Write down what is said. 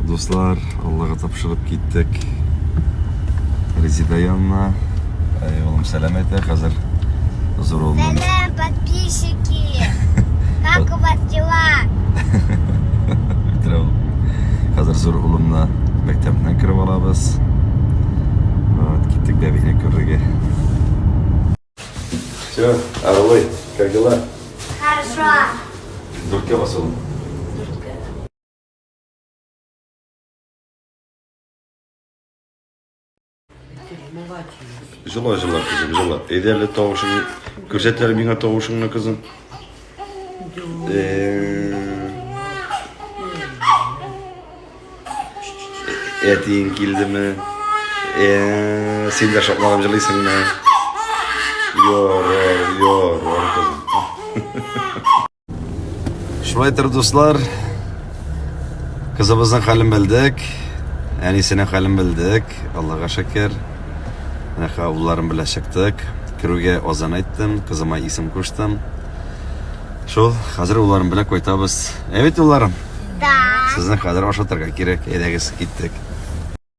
Дуслар, Аллага тапшырып киттек. Резида янына. Әй, улым сәлам әйтә хәзер. Зур улым. Сәлам, подписчики! Как у вас дела? Бетерә ул. Хәзер зур улымны мәктәптән кереп алабыз. Вот, киттек бәбине күрергә. Все, Орлы, как дела? Хорошо. Дүрткә бас, улым. Җыла, җыла, кызым, җыла. Әйдә әле тавышыңны күрсәт әле миңа тавышыңны, кызым. Әтиең килдеме? Син дә шатланып җылыйсыңмы? Ярар, ярар, кызым. Шулай итеп, дуслар, кызыбызның хәлен белдек, әнисенең хәлен белдек, Аллага шөкер. Менә улларым белән чыктык. Керүгә азан әйттем, кызыма исем куштым. Шул, хәзер улларым белән кайтабыз. Ә бит улларым? Да. Сезне хәзер ашатырга кирәк. Әйдәгез, киттек.